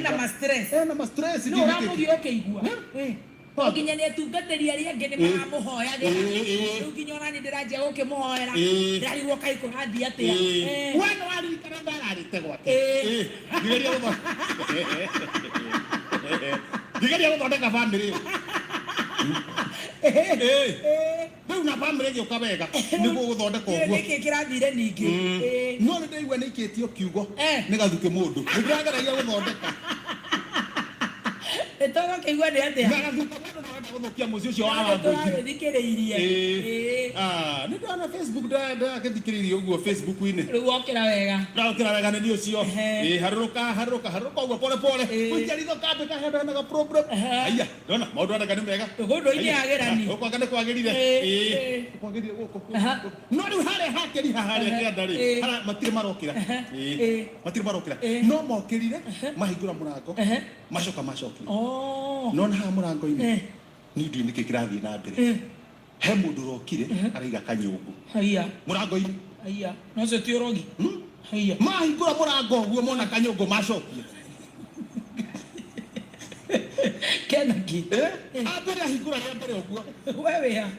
Ena ma stress. Ena ma stress. No ũramũgia ũkĩigua. O nginya nĩ atungatĩri arĩa angĩ nĩ maramũhoyagĩra. Rĩu nginya ona niĩ ndĩranjia gũkĩmũhoera. Ndĩrarigwo kaĩ kũrathiĩ atĩa. We nĩ waririkana ndararĩte gwake. Ngĩgeria gũtho- Ngĩgeria gũthondeka bamĩrĩ ĩyo. Rĩu na bamĩrĩ ĩgĩũka wega nĩguo gũthondeka ũguo. Nĩkĩ kĩrathire ningĩ? No nĩ ndĩraigua nĩ ikĩtio kiugo nĩ gathukĩ mũndũ. Nĩ ndĩrageragia gũthondeka. Nĩ tũgũkĩigua nĩ atĩa? Na gathukĩ mũndũ no arenda gũthũkia mũciĩ ũcio wa Wangũnjiri. Tũragĩthikĩrĩirie. Ah, nĩ ndona Facebook ndĩragĩthikĩrĩirie ũguo Facebook-inĩ. Rĩu wokĩra wega. Ndokĩra wega nĩ niĩ ũcio. Harũrũka harũrũka harũrũka ũguo pole pole. Gũikia ritho kambĩ kahandũ hena ga problem. Haiya. Ndona maũndũ areka nĩ mega. Gũkũ ndũ-inĩ yagĩrani. Gũkũ anga nĩ kwagĩrire. Ĩĩ. Kwagĩrire gũkũ. No rĩu harĩa hakĩriha harĩa kĩanda rĩ, harĩa matirĩ marokĩra. Ĩĩ. Matirĩ marokĩra. No mokĩrire mahingũra mũrango macoka macokia. No na haha mũrango-inĩ niĩ ndiũĩ nĩkĩ kĩrathiĩ na mbere. He mũndũ ũrokire araiga kanyũngũ. Haiya. Mũrango-inĩ. Haiya. Na ũcio ti ũrogi. Haiya. Mahingũra mũrango ũguo mona kanyũngũ macokia. Kena kĩ? Ambere ahingũra rĩa mbere ũguo. We wĩ ha?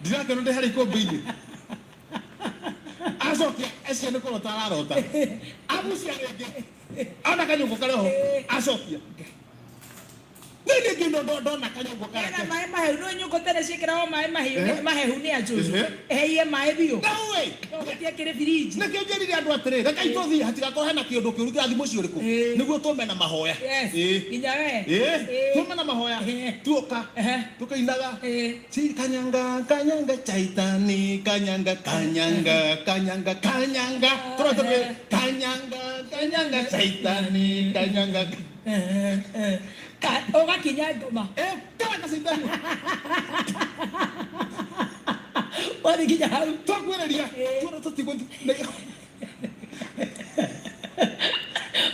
Ndirakena ndĩ harĩa ikũmbĩ-inĩ. Acokia acio nĩ kũrota ararota. Agucia rĩngĩ. Ona kanyũngũ karĩ ho. Acokia. Nĩ ningĩ ndona kanyũngũ Ena karĩa. maĩ mahehu no nyũngũ tene ciĩkĩragwo maĩ mahiũ mahehu nĩ acũcũ. Eheiye maĩ biũ. Nawe. No gũtiakĩrĩ firiji. Nĩkĩo njĩrire andũ atĩrĩ, rekei tũthiĩ hatigakorwo hena kĩũndũ kĩũru kĩrathiĩ mũciĩ ũrĩkũ, nĩguo tũme na mahoya. Yes. Nginya we. Tũme na mahoya. Tuoka tũkĩinaga si kanyanga kanyanga chaitani kanyanga kanyanga kanyanga kanyanga tũrote kanyanga kanyanga chaitani kanyanga Ũgakinya ngoma. Kanyanga chaitani. Wathiĩ nginya hau. Twakwĩrĩria tuona tũtigũthiĩ.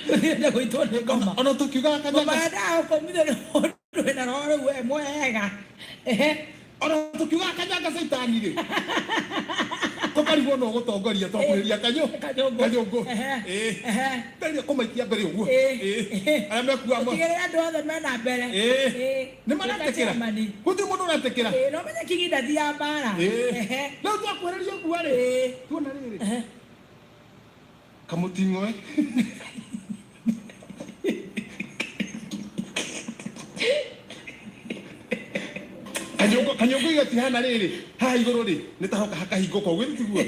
Ũthiĩte gũitwo nĩ ngoma. Ona tũkiugaga kanyanga. Ngoma yendaga gũkomithio nĩ mũndũ wĩna roho rĩu we mwega. Ona tũkiugaga kanyanga caitani rĩ. Tũkarigwo no gũtongoria twakuhĩrĩria kanyũngũ. Kanyũngũ. Nderia kũmaikia mbere ũguo. Arĩa mekuaga. Ũtigĩrĩre andũ othe mena mbere. Nĩ maretĩkĩra. Gũtirĩ mũndũ ũretĩkĩra. No menye kingi ndathiaga mbara. Rĩu twakuhĩrĩria ũguo rĩ. Tuona rĩrĩ. Kamũting'oe. Kanyũngũ kanyũngũ igatihana rĩrĩ haha igũrũ rĩ nĩ ta hoka hakahingũka ũguo tiguo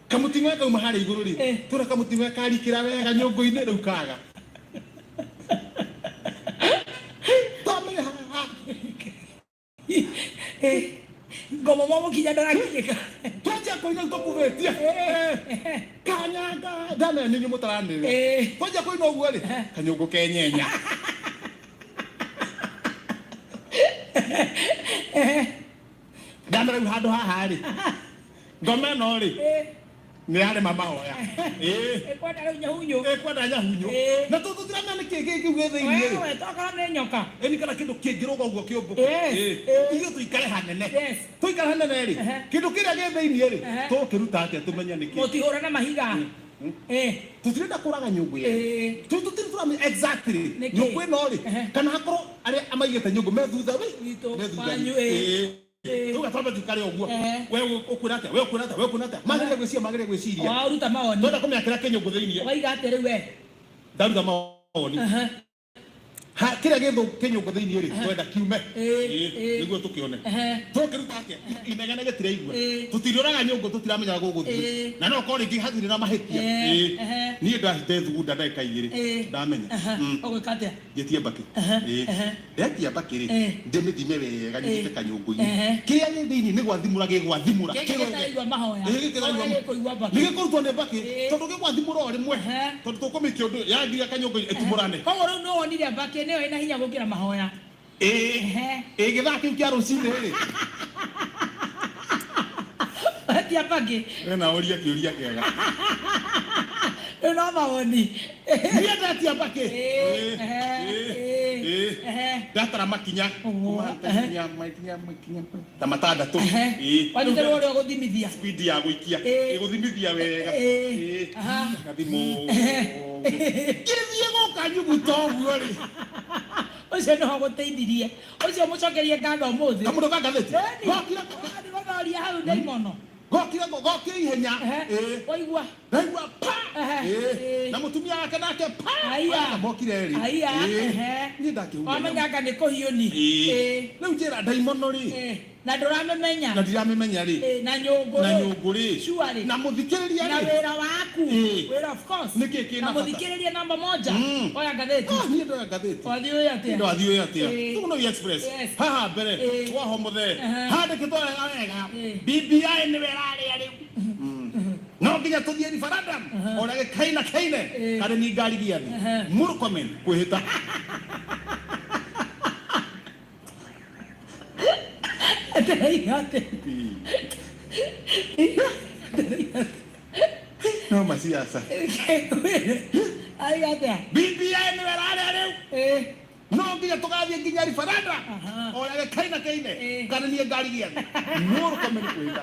kamũting'oe kauma harĩa igũrũ rĩ tũra kamũting'oe karikĩra wega nyũngũ-inĩ rĩu kaga twamenya haha. Ngoma mamũkinya ndarakinyĩka. Twanjia kũina tũkubĩtie kanyanga ndamenya nĩ inyuĩ mũtaranĩrĩra. Twanjia kũina ũguo rĩ kanyũngũ kenyenya. Ndamenya rĩu handũ haha rĩ ngoma ĩno rĩ nĩ yarema mahoya. Ĩkwenda rĩu nyahunyu. Ĩkwenda nyahunyu. Na tũtiramenya nĩ kĩ kĩu gĩ thĩinĩ rĩ. Wewe tokorwo nĩ nyoka. Ĩni kana kĩndũ kĩngĩrũga ũguo kĩũmbũke. Ithuĩ tũikare hanene. Tũikare hanene rĩ kĩndũ kĩrĩa gĩ thĩinĩ rĩ tũkĩruta atĩa tũmenye nĩ kĩ. Mũtihũra na mahiga. Tũtirenda kũraga nyũngũ ĩyo. Tũtirĩ tũramenya exactly nyũngũ ĩno rĩ kana hakorwo arĩa maigĩte nyũngũ me thutha wĩ. Me thutha witũ. Tuga twambe tuikare ũguo. We ũkwĩra atĩa? We ũkwĩra atĩa? We ũkwĩra atĩa? Magĩrĩire gwĩciria, magĩrĩire gwĩciria. Waruta mawoni. Twenda kũmĩakĩra kĩnyũngũ thĩinĩ. Waiga atĩa rĩu we? Ndaruta mawoni. Ha kĩrĩa gĩ kĩnyũngũ thĩinĩ rĩ, twenda kiume. Nĩguo tũkĩone. Tũkĩruta atĩa? Inegene gĩtiraigua. Tũtirĩoraga nyũngũ tũtiramenya gũgũthiĩ. Na no korwo rĩngĩ hatirĩ na mahĩtia. Niĩ ndethugunda ndagĩka igĩrĩ. Ndamenya. Ũgwĩka atĩa? Njĩtie mbakĩ. Ndetia mbakĩ rĩ, ndĩmĩthime wega nyitĩte kanyũngũ-inĩ. Kĩrĩa gĩ thĩinĩ nĩ gwathimũra gĩgwathimũra. Gĩkĩ gĩtaraigua mahoya. Gĩkĩ nĩ gĩkũrutwo nĩ mbakĩ tondũ gĩgwathimũra o rĩmwe tondũ tũkũmĩikia ũndũ yangiria kanyũngũ-inĩ ĩtumũrane. Koguo rĩu nĩ wonire mbakĩ nĩyo ĩna hinya gũkĩra mahoya. Ĩĩ gĩthaa kĩu kĩa rũcinĩ rĩ. Wetia mbakĩ. We na ũrie kĩũria kĩega. Rĩu no mawoni. Niĩ ndetia mbakĩ. Ndatara makinya Ũguo. kuma makinya makinya makinya ta matandatũ. Ĩĩ. Wanyitĩrwo ũrĩa ũgũthimithia. Speed ya gũikia. Ĩgũthimithia wega. Ĩĩ. Ngathimwo. Ngĩthiĩ gũka nyuguto ũguo rĩ. Ũcio nĩho gũteithirie. Ũcio mũcokerie ngatho ũmũthĩ. Kamũndũ ka ngathĩti. Ĩni. Gokire Ũrathiĩ gũthoria hau ndaimono. gokire gokire ihenya. Ĩĩ. Waigua. Ndaigua pa. Ĩĩ. Ĩĩ. Na mũtumia wake nake pa. Aya. Mokire erĩ. Aya. Ĩĩ. Niĩ ndakĩhuria. Wamenya anga nĩ kũhiũni. Ĩĩ. Rĩu njĩra ndaimono rĩ. Na ndũramĩmenya. Na ndiramĩmenya rĩ. Na nyũngũ. Na nyũngũ rĩ. Surely. Na mũthikĩrĩria Na rĩ. wĩra waku. Ĩĩ. Wĩra of course. Nĩkĩ kĩna Na bata? mũthikĩrĩria namba moja. Mm. Oya ngathĩti. Ah, niĩ ndoya ngathĩti. Wathiĩ ũĩ atĩa? Ndathiĩ ũĩ atĩa? Ĩĩ. Tũgũno Express. Yes. Haha mbere. Ĩĩ. Waho mũthee. Handĩkĩtwo wega wega. Ĩĩ. BBI nĩwe ĩrarĩa rĩu. No nginya tũthiĩ referendum. Ona gĩkaina kaine. Ĩĩ. Karĩ ni ngari gĩathĩ. Murkomen kwĩhĩta. Ndĩraiga atĩa? No maciaca. Aiga atĩa? BBI nĩwe ĩrarĩa rĩu. Ĩĩ. No nginya tũgathiĩ nginya referendum. Ona gĩkaina kaine. Ĩĩ. Kana niĩ ngari gĩathĩ. Murkomen kwĩhĩta.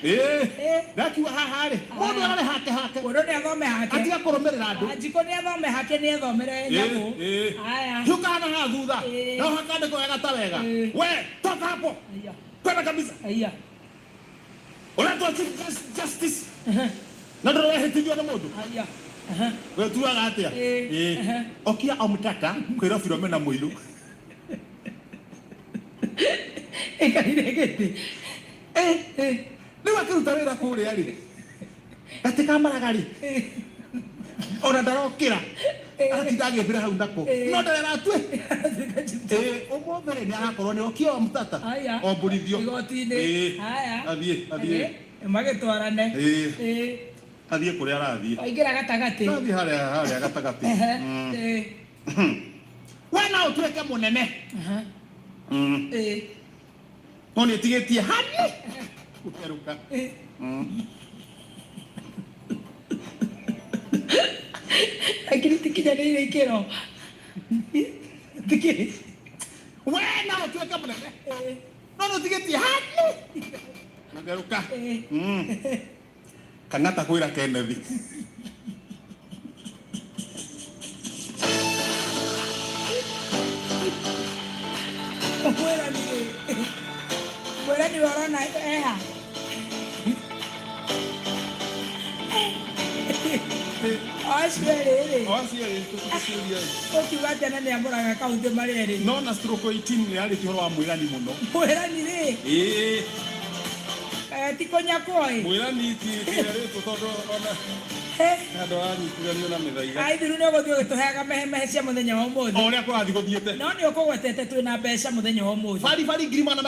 Ĩĩ. Ndakiuga haha rĩ. Mũndũ ararĩ hake hake. Mũndũ nĩ athome hake. Atiga kũrũmĩrĩra andũ. Wanjikũ nĩ athome hake nĩ ethomere nyamũ. Ĩĩ. Aya. Hiũkana haha thutha. Ĩĩ. No hakandĩkwo wega ta wega. Ĩĩ. We, toka hapo. Aya. Kwenda kabisa. Aya. Ũretwo Chief Justice. Na ndũrehĩtithio nĩ mũndũ. Aya. Wetuaga atĩa? Ĩĩ. Ĩĩ. Okia Omtaka kwĩra Philomena Mũirũ. Ĩkarire gĩtĩ. Ĩĩ. Rĩu akĩruta wĩra kũrĩa rĩ. Gatĩ ka maraga rĩ. Ona ndarokĩra. Aratinda agĩthira hau nako. Ĩĩ. No ndarera atue. Ĩĩ, ũmũthĩ rĩ nĩ arakorwo nĩ Okia Omtata. Aya. Ombũrithio. Igoti-inĩ. Ĩĩ. Aya. Athiĩ, athiĩ. Magĩtwarane. Ĩĩ. Ĩĩ. Athiĩ kũrĩa arathiĩ. Waingĩra gatagatĩ. Athiĩ harĩa harĩa gatagatĩ. Ĩĩ. We no ũtuĩke mũnene. Ĩĩ. No nĩ ĩtigĩtie hani gũtherũka. Ĩĩ. Lakini tikinyanĩire ikĩro. Tikĩ. We no ũtuĩke mũnene. No nĩ ũtigĩtie hani gũtherũka. Ĩĩ. Kang'ata kwĩra Kenneth. Mwĩrani rĩ. Mwĩrani we ũrona eha. Acio erĩ rĩ. O acio erĩ tũtigĩciria. Ũkiuga atĩa na nĩ amũraga kaũntĩ marĩ erĩ. No na stroke 18 nĩ yarĩtie ũhoro wa mwĩrani mũno. Mwĩrani rĩ. Ĩĩ. Ti kũnyakwo ĩ. Mwĩrani ti yarĩtwo tondũ ona andũ aranyitithanio na mĩthaiga. Aithiru nĩ ũgũthiĩ ũgĩtũheaga mehemehe cia mũthenya wa ũmũthĩ. O ũrĩa kũrathiĩ gũthiĩte. No nĩ ũkũgwetete twĩna mbeca mũthenya wa ũmũthĩ. Baribari ngiri magana